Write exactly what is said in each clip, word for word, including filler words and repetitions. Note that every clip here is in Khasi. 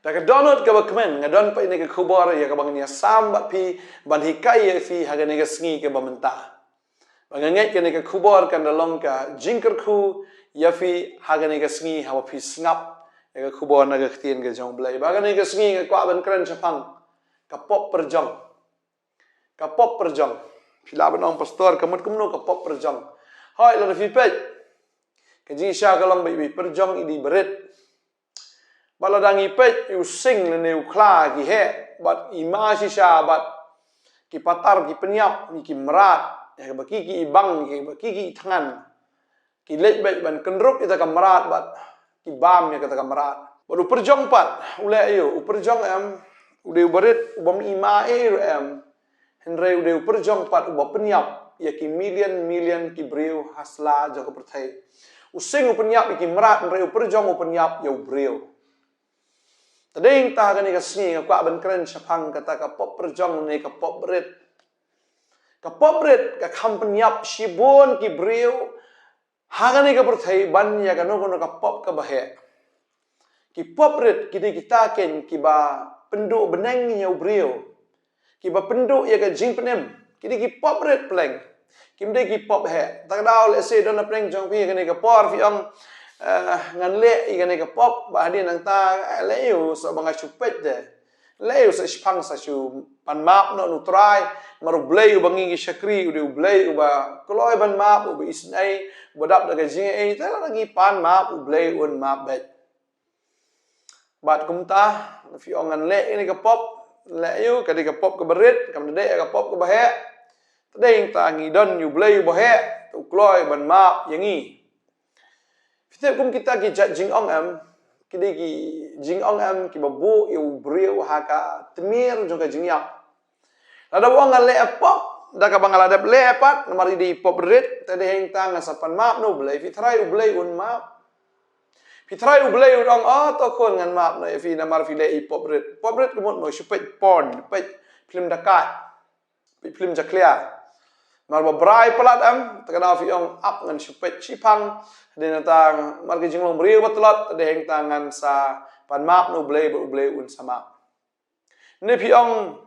Da ka dohnud kaba kmen, nga don pat ïa kane ka khubor ïa kaba ngan ïasam bad phi, ban hikai ïa phi ha kane ka sngi kaba mynta. Ba nga ngeit kane ka khubor kan da long ka jingkyrkhu ïa phi ha kane ka sngi haba phi sngap ïa ka khubor na ka ktien ka jong U Blei. Ba kane ka sngi nga kwah ban kren shaphang ka pop pyrjong. Ka pop pyrjong. Phi lah ban ong, "Pastor, ka mut kumno ka pop pyrjong?" Hooid, lada phi peit, ka jingshisha ka long ba i pyrjong i dei ba rit. Bad lada ngi peit, u sing lane u khla ki heh, bad i ma shisha, bad ki patar ki pynïap, ki mrad, ïa kaba ki ki i bang, ïa kaba ki ki i thngan. Ki leit beit ban kynrup ïa kata ka mrad bad ki bam ïa kata ka mrad. Bad u pyrjong pat, u leh aïu, u pyrjong em, u dei u ba rit, u bym i ma ei ruh em. Hynrei u dei u pyrjong pat u ba pynïap ïa ki million million ki briew ha sla jong ka pyrthei. U sing u pynïap ïa ki mrad, hynrei u pyrjong u pynïap ïa u briew. Te dei hangta kane ka sngi nga kwah ban kren shaphang kata ka pop pyrjong ne ka pop rit. Ka pop rit ka kham pynïap shibun ki briew ha kane ka pyrthei ban ïa kano kano ka pop kaba heh. Ki pop rit ki dei kita kein kiba pynduh bneng ïa u briew. Kiba pynduh ïa ka jingpynim. Ki dei ki pop rit pleng. Kim dei ki pop heh. Ta ka daw lehse don na pdeng jong phi kane ka por phi ong, eh, ngan leh ïa kane ka pop, ba hadien nangta, eh, leh ïa u sa ba nga shu peit de. Leh ïa u sa shiphang sa shu pan map noh na u Trai, namar U Blei uba ngi ngi shakri, u dei U Blei uba kloi ban map, uba isynei, uba dap da ka jingaiei, te lada ngi pan map, U Blei un map beit. Bad kumta, phi ong ngan leh ïa kane ka pop, leh ïa u, ka dei ka pop kaba rit, kam dei ïa ka pop kaba heh. Te dei hangta ngi don ïa U Blei uba heh, te u kloi ban map ïa ngi. Phi tip kum kita ki jait jingong em, ki dei ki jingong em kiba buh ïa u briew ha ka tmier jong ka jingïap. Lada u ong nga leh pop, da kaba nga la dep leh pat, namar i dei pop rit, te dei hangta ngan sa pan map na U Blei, phi tharai U Blei un map. Phi tharai U Blei un ong, "Oh, to khun ngan map noh ïa phi namar phi leh i pop rit." Pop rit ka mut mo, shu peit porn, peit phlim dakaid. Peit phlim jakhlia. Namar ba brai palat em, ta ka daw phi ong ap ngan shu peit shiphang, hadien nangta namar ka jinglong briew ba tlot, te dei hangta ngan sa pan map na U Blei, ba U Blei un sa map. Ne phi ong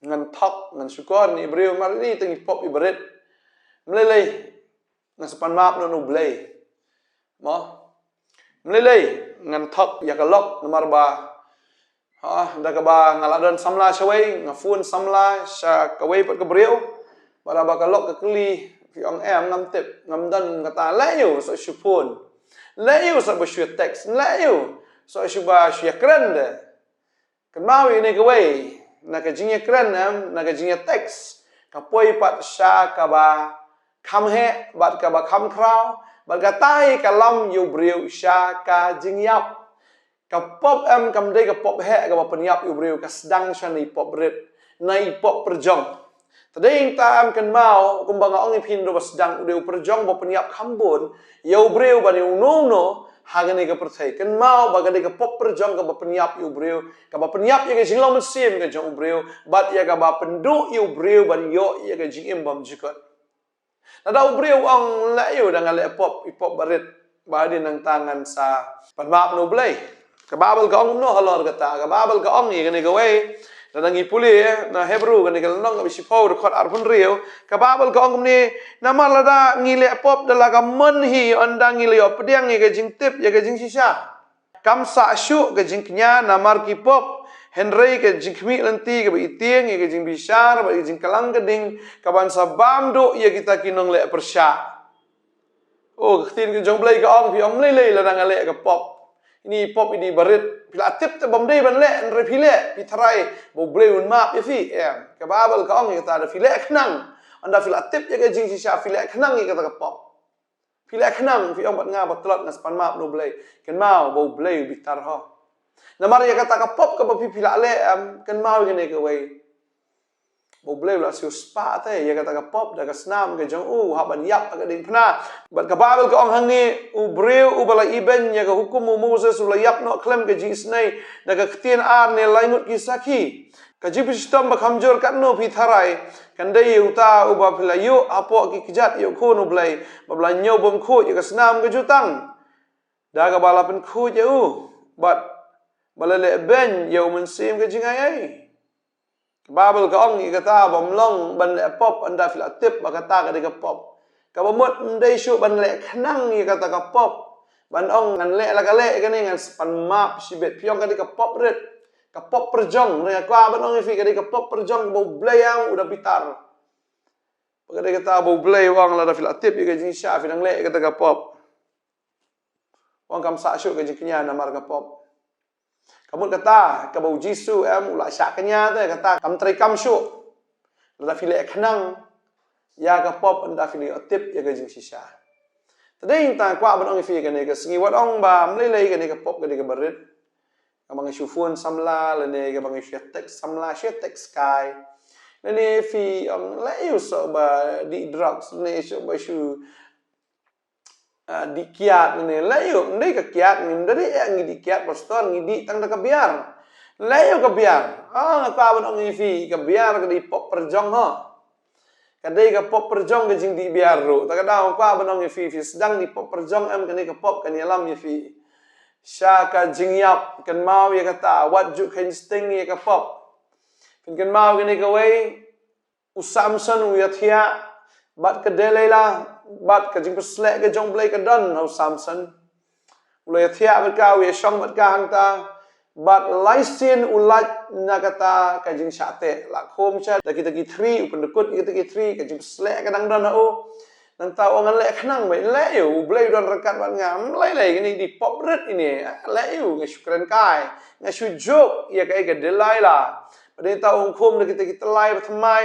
ngan thok, ngan shukor na i briew, namar i dei tang i pop iba rit. Ym lei lei, ngan sa pan map noh na U Blei. Mo? Ym lei lei, ngan thok ïa ka lok, namar ba, ha, da kaba nga la don samla shawei, nga phone samla sha kawei pat ka briew, bad haba ka lok ka kylli, phi ong em, ngam tip, ngam don kata, leh ïa u sa shu phone. Leh ïa u sa ba shu text, leh ïa u sa shu ba shu ïakren de. Kynmaw ïa kane kawei, na ka jingïakren em, na ka jingïatext, ka poi pat sha kaba kham heh, bad kaba kham khraw, bad kata hi ka lam ïa u briew sha ka jingïap. Ka pop em kam dei ka pop heh kaba pynïap ïa u briew, ka sdang sha na i pop rit, na i pop pyrjong. Te dei hangta em kynmaw, kumba nga ong ïa phi naduh ba sdang, u dei u pyrjong ba pynïap kham bun ïa u briew bad ïa uno uno ha kane ka pyrthei. Kynmaw ba ka dei ka pop pyrjong kaba pynïap ïa u briew, kaba pynïap ïa ka jinglong mynsiem ka jong u briew, bad ïa kaba pynduh ïa u briew ban ïoh ïa ka jingim bymjukut. Lada u briew u ong leh ïa u da nga leh pop, i pop ba rit, ba hadien nangta ngan sa pan map na U Blei. Ka Baibl ka ong kumno halor kata? Ka Baibl ka ong ïa kane kawei, lada ngi pule na Hebru kane ka lynnong kaba shiphew, dkhot arphew hynriew, ka Baibl ka ong kumne, namar lada ngi leh pop da la ka mon hi, ynda ngi la ïoh pdiang ïa ka jingtip ïa ka jingshisha, kam sah shuh ka jingkñia namar ki pop, hynrei ka jingkhmih lynti kaba itieng ïa ka jingbishar bad ïa ka jingkylang ka ding, kaban sa bam duh ïa kita ki nongleh pyrshah. Oh, ka ktien ka jong U Blei ka ong, phi ong ym lei lei lada nga leh ka pop. Ine i pop i dei ba rit, phi la tip te bym dei ban leh, hynrei phi leh, phi tharai ba U Blei un map ïa phi, em. Ka Baibl ka ong ïa kata, da phi leh khnang, ynda phi la tip ïa ka jingshisha, phi leh khnang ïa kata ka pop. Phi leh khnang, phi ong bad nga ba tlot, nga sa pan map na U Blei. Kynmaw ba U Blei u bitar ho. Namar ïa kata ka pop kaba phi, phi la leh, em, kynmaw ïa kane kawei, ba U Blei u la siew spah te ïa kata ka pop da ka snam ka jong u, hap ban ïap ha ka diengphna. Bad ka Baibl ka ong hangne, u briew uba la ibeiñ ïa ka hukum u Moses u la ïap noh khlem ka jingisynei da ka ktien ar ne lai ngut ki sakhi. Ka jingpynshitom ba kham jur katno phi tharai, kan dei ïa uta uba phi la ïuh hapoh ki kjat ïuh khun U Blei, bad ba la ñiew bymkhuid ïa ka snam ka jutang, da kaba la pynkhuid ïa u, bad ba la leh beiñ ïa u Mynsiem ka jingai ei. Ka Baibl ka ong ïa kata ba ym long ban leh pop ynda phi la tip ba kata ka dei ka pop. Kaba mut ym dei shuh ban leh khnang ïa kata ka pop. Ban ong ngan leh la ka leh kane ngan sa pan map shibit. Phi ong ka dei ka pop rit. Ka pop pyrjong. Nga kwah ban ong ïa phi ka dei ka pop pyrjong ba U Blei ïa u da bitar. Ba ka dei kata ba U Blei u ong lada phi la tip ïa ka jingshisha phi dang leh ïa kata ka pop. U ong kam sah shuh ka jingkñia namar ka pop. Ka mut kata kaba U Jisu em u la shah kñia te kata kam trei kam shuh. Lada phi leh khnang ïa ka pop ynda phi la tip ïa ka jingshisha. Te dei tang kwah ban ong ïa phi kane ka sngi wat ong ba ym lei lei kane ka pop ka dei kaba rit. Kaba nga shu phone samla lane kaba nga shu text samla shu text kai. Lane phi ong leh ïa u soh ba dih drugs lane soh ba shu ah, dih kiad ne leh ïa u, ym dei ka kiad, ym dei eh ngi dih kiad pastor, ngi dih tang da ka biar. Leh ïa u ka biar. Ah, nga kwah ban ong ïa phi, ka biar ka dei pop pyrjong ho. Ka dei ka pop pyrjong ka jingdih biar ruh. Ta ka daw nga kwah ban ong ïa phi, phi sdang dih pop pyrjong em kane ka pop kan ïalam ïa phi. Sha ka jingïap, kynmaw ïa kata, wat ju kheiñ sting ïa ka pop. Phin kynmaw kane kawei, u Samson u ïathiah bad ka Delilah bad ka jingpysleh ka jong U Blei ka don ha u Samson. U la ïathiah bad ka, u ïashong bad ka hangta, bad lai sien u lait na kata ka jingshah teh. La khum sha da kita ki thri, u pyndykut ïa kita ki thri, ka jingpysleh ka dang don ha u. Nangta u ong ngan leh khnang bad leh ïa u, U Blei u don ryngkat bad nga. Ym lei lei kine dei pop rit ine. Leh ïa u, nga shu kren kai, nga shu joke ïa kaei ka Delilah. Bad nangta u ong khum da kita ki tylli ba thymmai,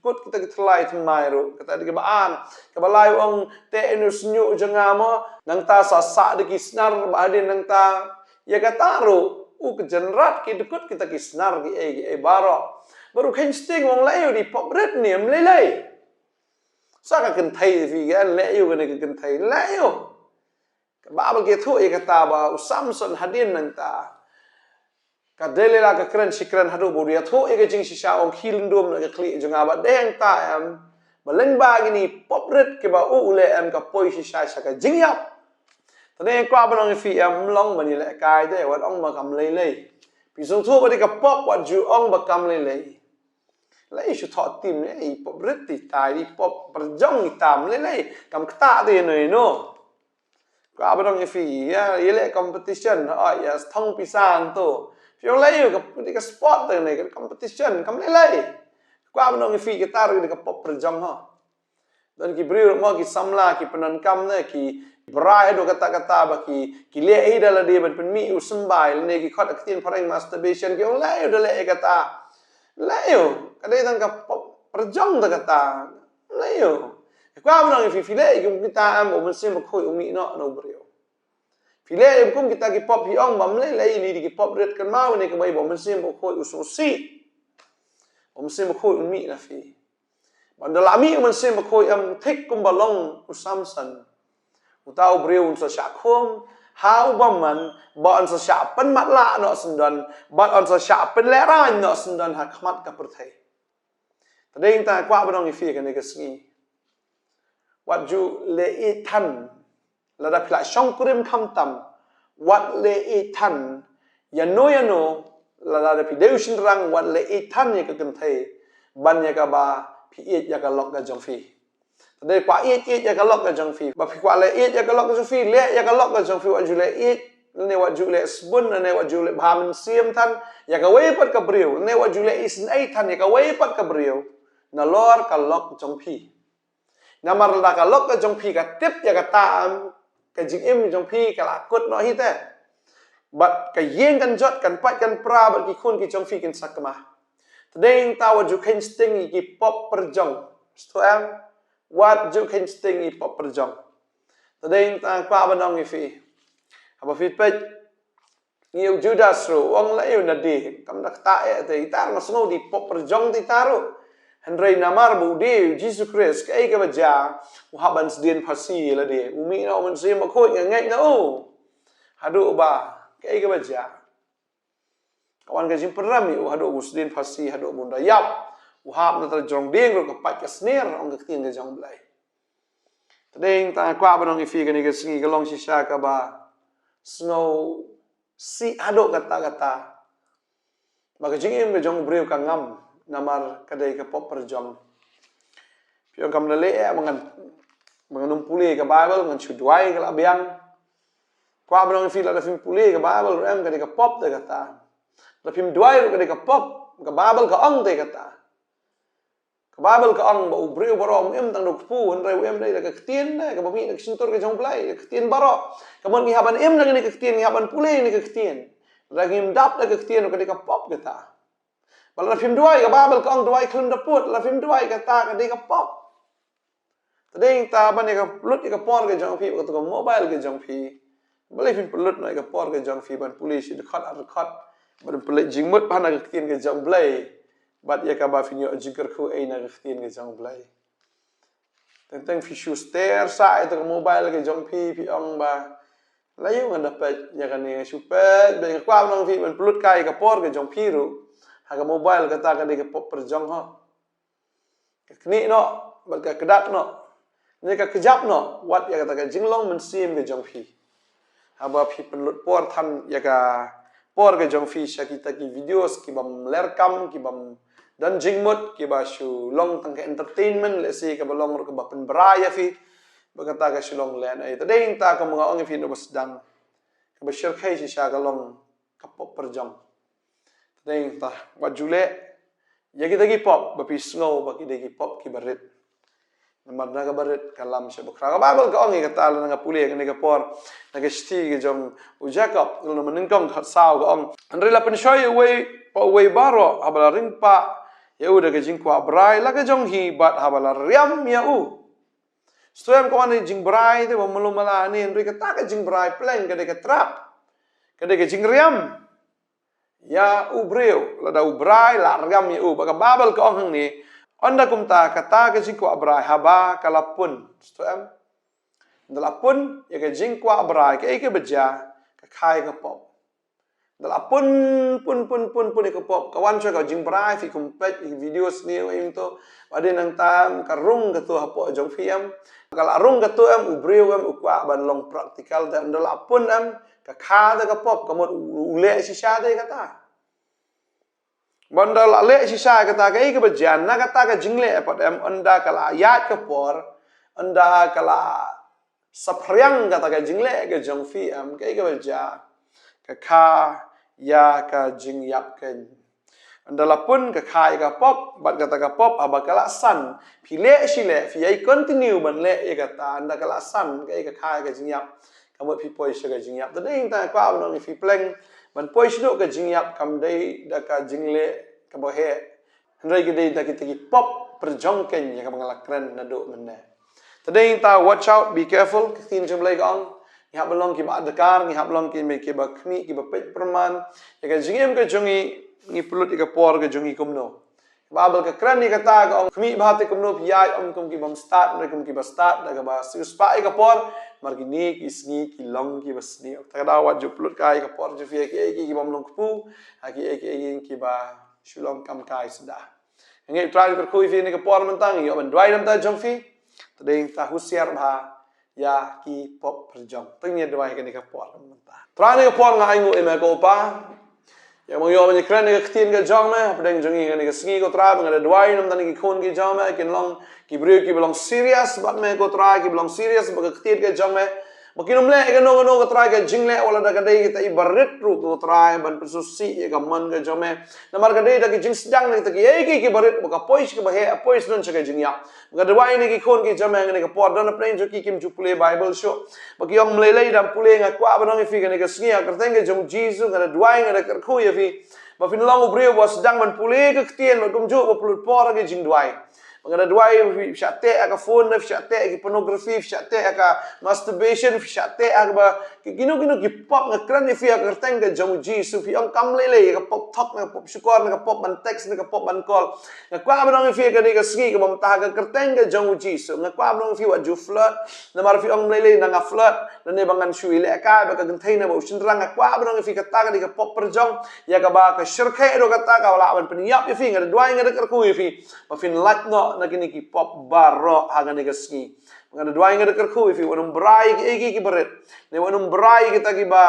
kut kita ki tylli thymmai ruh. Kata dei kaba ar. Kaba lai u ong teh ïa u shñiuh jong nga mo. Nangta sa sah da ki snar ba hadien nangta ïa kata ruh u ka jynrat ki dkut kita ki snar kiei kiei baroh. Bad u kheiñ sting u ong leh ïa u, dei pop rit ne ym lei lei. Sa ka kynthei phi kan leh ïa u kane ka kynthei leh ïa u. Ka Baibl ka ïathuh ïa kata ba u Samson hadien nangta ka Delilah ka kren shi kren haduh ba u ïathuh ïa ka jingshisha, ong khie lyndum na ka khlieh jong nga, bad dei hangta em ba lyngba kine pop rit kiba u u leh em ka poi shisha sha ka jingïap. Te nga kwah ban ong ïa phi em, ym long ban ïalehkai te, wat ong ba kam lei lei. Phi sngewthuh ba dei ka pop, wat ju ong ba kam lei lei. Lei shu thoh tim ne, i pop rit ita, i pop pyrjong ita, ym lei lei, kam ktah te ïano ïano. Kwah ban ong ïa phi, ïa, ïa leh competition, oh, ïa, thong pisa hangto. Phi ong lei ïa ka, ka sport te ne, ka competition, kam lei lei. Kwah ban ong ïa phi, kata ruh ka pop pyrjong ho. Don ki briew ruh mo ki samla, ki pyndonkam ne, ki brai haduh katta katta ba ki, ki leh hi da lade ban pynmih u symbai, lane ki khot ha ka ktien phareng masturbation, ki ong lei ïa u da leh ïa kata. Lei ïa u, ka dei tang ka pop pyrjong da kata. Lei ïa u. Kwah ban ong ïa phi, phi leh ïa kum kita em, u Mynsiem Bakhuid u mih noh na u briew. Phi leh ïa kum kita ki pop phi ong ba ym lei lei, ine dei ki pop rit, kynmaw ine kumba u Mynsiem Bakhuid u sngewsih. U Mynsiem Bakhuid un mih na phi. Ba ynda la mih u Mynsiem Bakhuid em, thik kumba long u Samson. Uta u briew un sa shah khum ha u bymman, ba un sa shah pynmatlah noh syndon, ba un sa shah pynlehraiñ noh syndon ha khmat ka pyrthei. Te dei tang kwah ban ong ïa phi kane ka sngi. Wat ju leh ïeit than. Lada phi la shongkurim khamtam, wat leh ïeit than. Ïano ïano, lada phi dei u shynrang, wat leh ïeit than ïa ka kynthei. Ban ïa kaba phi ïeit ïa ka lok ka jong phi. Te dei kwah ïeit ïeit ïa ka lok ka jong phi. Ba phi kwah leh ïeit ïa ka lok ka jong phi, leh ïa ka lok ka jong phi, wat ju leh ïeit. Lane wat ju leh sbun, lane wat ju leh bha mynsiem than ïa kawei pat ka briew. Lane wat ju leh isynei than ïa kawei pat ka briew. Nalor ka lok jong phi. Namar lada ka lok ka jong phi ka tip ïa kata em, ka jingim jong phi ka la kut noh hi te. Bad ka ïing kan jot, kan pait kan pra, bad ki khun ki jong phi kin sa kma. Te dei tang wat ju kheiñ sting ïa ki pop pyrjong. Sngewthuh em, wat ju kheiñ sting ïa ki pop pyrjong. Te dei tang kwah ban ong ïa phi. Haba phi peit Ngi u Judas ruh, u ong leh ïa u na die, kam da ktah eh te, ita ruh nga sngew dei pop pyrjong te ita ruh. Hynrei namar ba u die u Jisu Khrist, kaei kaba jia, u hap ban sdien phasi ïa lade. U mih na u Mynsiem Bakhuid, nga ngeit na u. Haduh ba, kaei kaba jia. Ka wan ka jingpynrem ïa u, haduh ba u sdien phasi, haduh ba un da ïap. U hap na ka jrong dieng ruh ka pait ka snier, ong ka ktien ka jong U Blei. Te dei tang kwah ban ong ïa phi kane ka sngi ka long shisha kaba sngew sih haduh katta katta. Ba ka jingim ka jong u briew ka ngam, namar ka dei ka pop pyrjong. Phi ong kam da leh eh, ba ngan, ba ngan ym pule ka Bible, ngan shu duwai ka la biang. Kwah ban ong ïa phi, lada phim pule ka Bible ruh em, ka dei ka pop te kata. Lada phim duwai ruh ka dei ka pop, ka Bible ka ong te kata. Ka Bible ka ong ba u briew baroh um im tang da u kpu, hynrei u im dei da ka ktien, da kaba mih na ka shyntur ka jong u Blei, ka ktien baroh. Ka mut ngi hap ban im na kane ka ktien, ngi hap ban pule na ka ktien. Lada ngim dap da ka ktien ruh ka dei ka pop kata. Ba lada phim duwai, ka Bible ka ong duwai khlem da pud, lada phim duwai kata ka dei ka pop. Te dei ta ban ïa ka pynlut ïa ka por ka jong phi, ba kato ka mobile ka jong phi. Balei phim pynlut noh ïa ka por ka jong phi ban pule shi dkhot ar dkhot, ban pule jingmut bha na ka ktien ka jong u Blei. Bad ïa kaba phin ïoh jingkyrkhu ei na ka ktien ka jong u Blei. Teng teng phi shu stir sa ïa ka mobile ka jong phi, phi ong ba la ïoh ngan da peit ïa kane, shu peit, ba ïa ka kwah ban ong phi ban pynlut kai ïa ka por ka jong phi ruh ha ka mobile, kata ka dei ka pop pyrjong ho. Ka knieh noh, bad ka kdat noh, ne ka kjap noh, wat ïa kata ka jinglong mynsiem ka jong phi. Haba phi pynlut por than ïa ka por ka jong phi sha kita ki videos ki bym ler kam, ki bym don jingmut, kiba shu long tang ka entertainment, lehse kaba long ruh kaba pynbra ïa phi. Ba kata ka shu long lehnoh. Te dei ta kaba nga ong ïa phi na ba sdang, kaba shyrkhei shisha ka long ka pop pyrjong. Te dei ta wat ju leh ïa kita ki pop ba phi sngew ba ki dei ki pop kiba rit. Namar na kaba rit ka lam sha bakhraw. Ka Bible ka ong ïa kata, lada nga pule ïa kane ka por na ka shithi ka jong u Jakob, ka lynnong ba nyngkong, dkhot saw, ka ong: Hynrei la pynshoi uwei pa uwei baroh, haba la ring pah ïa u da ka jingkwah brai la ka jong hi, bad haba la riam ïa u. Sngewthuh em, ka wan ïa ka jingbrai te ba malu mala ne, hynrei kata ka jingbrai pleng ka dei ka trap, ka dei ka jingriam ïa u briew. Lada u brai la riam ïa u. Ba ka Bible ka ong hangne, ynda kumta kata ka jingkwah brai haba ka la pun, sngewthuh em, ynda la pun ïa ka jingkwah brai, kaei kaba jia? Ka kha ïa ka pop. Ynda la pun, pun, pun, pun, pun ïa ka pop, ka wan shuwa ka jingbrai. Phi kum peit ïa ki video sniew ïa to, ba dei nangta em ka rung kato hapoh jong phi em. Ka la rung kato em, u briew em u kwah ban long practical, te ynda la pun em, ka kha da ka pop, ka mut u, u leh shisha da kata. Ba ynda la leh shisha kata, kaei kaba jia? Na kata ka jingleh pat em, ynda ka la ïaid ka por, ynda ka la saphriang kata ka jingleh ka jong phi em, kaei kaba jia? Ka kha ïa ka jingïap kein. Ynda la pun, ka kha ïa ka pop, bad kata ka pop haba ka la san, phi leh shi leh, phi ïai continue ban leh ïa kata, ynda ka la san, kaei? Ka kha ïa ka jingïap. Ka mut phi poi sha ka jingïap. Te dei ta nga kwah ban ong ïa phi, pleng ban poi shaduh ka jingïap kam dei da ka jingleh kaba heh, hynrei ka dei da kita ki pop pyrjong kein ïa kaba nga la kren naduh mynne. Te dei ta watch out, be careful, ka ktien jong u Blei ka ong. Ngi hap ban long kiba adkar, ngi hap long ki, kiba khmih, kiba peit pyrman ïa ka jingim ka jong ngi, ngi pynlut ïa ka por ka jong ngi kumno. Ka Bible ka kren ïa kata, ka ong: Khmih bha te kumno phi ïaid, ym kum ki bym stad, hynrei kum kiba stad, da kaba siewspah ïa ka por, namar kine ki sngi ki long kiba sniew. Te ka daw wat ju pynlut kai ïa ka por jong phi ha kiei kiei ki bym long kpu, ha kiei kiei kiba shu long kam kai suda. Nga ngeit U Trai u kyrkhu ïa phi ha kane ka por mynta, ngi ïoh ban duwai na ka bynta jong phi. Te dei ta husiar bha ïa ki pop pyrjong. Te ngin ïa duwai ha kane ka por mynta. Trai, ha kane ka por nga ainguh ïa me ko Pa, ïa ba ngi ïoh ban ïakren ïa ka ktien ka jong me hapdeng jong ngi ha kane ka sngi ko Trai, ba nga da duwai na ka bynta ki khun ki jong me, kin long ki briew kiba long serious bad me ko Trai, kiba long serious bad ka ktien ka jong me. Ba kin ym leh ïa kano kano ko Trai ka jingleh, wat la da ka dei kita kiba rit ruh ko Trai, ban pynsngewsih ïa ka mon ka jong me. Namar ka dei da ki jingsdang na kita kiei kiei kiba rit, ba ka poi sha kaba heh, poi sha don sha ka jingïap. Nga duwai ïa kine ki khun ki jong me ha kane ka por, don hapdeng jong ki kim ju pule Bible shuh, ba ki ong, Ym lei lei, dang pule. Nga kwah ban ong ïa phi ha kane ka sngi, ha ka kyrteng ka jong U Jisu nga da duwai, nga da kyrkhu ïa phi, ba phin long u briew ba sdang ban pule ka ktien, bad kumjuh ba pynlut por ha ka jingduwai. Ba nga da duwai, phi shah teh ha ka phone, phi shah teh ha ki pornography, phi shah teh ha ka masturbation, phi shah teh ha kaba, ki, kino kino ki pop, nga kren ïa phi ha ka kyrteng ka jong U Jisu. Phi ong kam lei lei, ka pop thok, na ka pop shukor, na ka pop ban text, na ka pop ban call. Nga kwah ban ong ïa phi ha kane ka sngi, kaba mynta ha ka kyrteng ka jong U Jisu, nga kwah ban ong ïa phi, wat ju flirt. Namar phi ong, Ym lei lei, nang nga flirt, lane ba ngan shu ïalehkai bad ka kynthei ne bad u shynrang. Nga kwah ban ong ïa phi, kata ka dei ka pop pyrjong, ïa kaba ka shyrkhei ruh kata ka lah ban pynïap ïa phi. Nga da duwai, nga da kyrkhu ïa phi, ba phin lait noh na kine ki pop baroh ha kane ka sngi. Nga da duwai, nga da kyrkhu ïa phi, wat nym brai ïa kiei kiei kiba rit. Ne wat nym brai ïa kita kiba,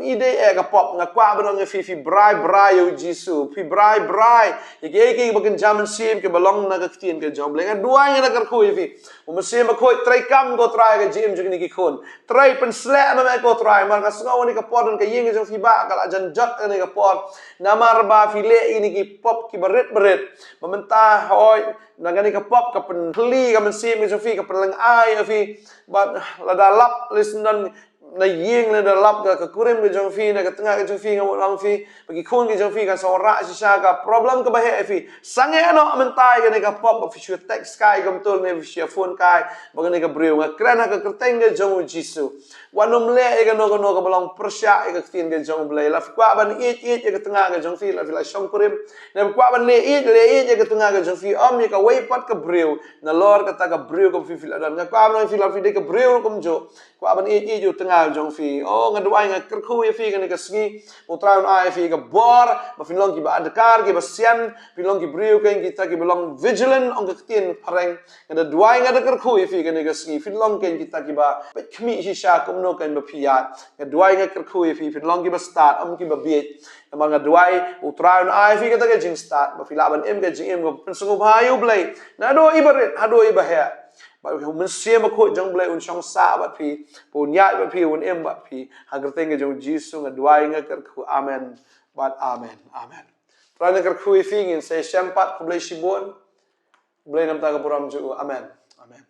i dei eh ka pop. Nga kwah ban ong ïa phi, phi brai brai ïa u Jisu. Phi brai brai ïa kiei kiei kiba kynja mynsiem kiba long na ka ktien ka jong U Blei. Nga duwai, nga da kyrkhu ïa phi. U Mynsiem Bakhuid, trei kam, ko Trai, ha ka jingim jong kine ki khun. Trei, pynshlur ma me, ko Trai, namar nga sngew ha kane ka por don ka ïing ka jong phi ba ka la jan jot ha kane ka por. Namar ba phi leh ïa kine ki pop kiba rit ba rit. Ba mynta, hooid, na kane ka pop ka pynthylli ka mynsiem ka jong phi, ka pynlyngngoh ïa phi. Ba lada lap, lei syndon na ïing, lada lap ka, ka kurim ka jong phi, na ka tnga ka jong phi, nga mut ong ïa phi ba ki khun ki jong phi kan sa wanrah shisha ka problem kaba heh ïa phi. Sangeh noh mynta ïa kane ka pop, ba phi shu text kai kumto ne phi shu phone kai bad kane ka briew. Nga kren ha ka kyrteng ka jong U Jisu. Wat nym leh ïa kano kano kaba long pyrshah ïa ka ktien ka jong U Blei. Lada phi kwah ban ïeit, ïeit ïa ka tnga ka jong phi, lada phi la shongkurim. Lada phi kwah ban leh ïeit, leh ïeit ïa ka tnga ka jong phi, ym ïa kawei pat ka briew. Nalor kata ka briew kaba phi, phi la don. Nga kwah ban ong ïa phi, lada phi dei ka briew kumjuh, kwah ban ïeit, ïeit ïa u tnga jong phi. Oh, nga duwai, nga kyrkhu ïa phi ha kane ka sngi. U Trai un ai ïa phi ka bor ba phin long kiba adkar, kiba sian, phin long ki briew kein kita kiba long vigilant, ong ka ktien phareng. Nga da duwai, nga da kyrkhu ïa phi ha kane ka sngi, phin long kein kita kiba peit khmih shisha kumno kein ba phi ïaid. Nga duwai, nga kyrkhu ïa phi, phin long kiba stad, ym kiba bieit. Namar nga duwai U Trai un ai ïa phi kata ka jingstad ba phi lah ban im ka jingim kaba pynsngewbha ïa U Blei, naduh iba rit haduh iba heh. Bad U Mynsiem Bakhuid jong U Blei un shong sah bad phi, ba un ïaid bad phi, un im bad phi. Ha ka kyrteng ka jong U Jisu nga duwai, nga kyrkhu. Amen. Bad amen. Amen. Trai un kyrkhu ïa phi. Ngin sa ïashem pat. Khublei shibun. Khublei na ka bynta ka burom jong U. Amen. Amen.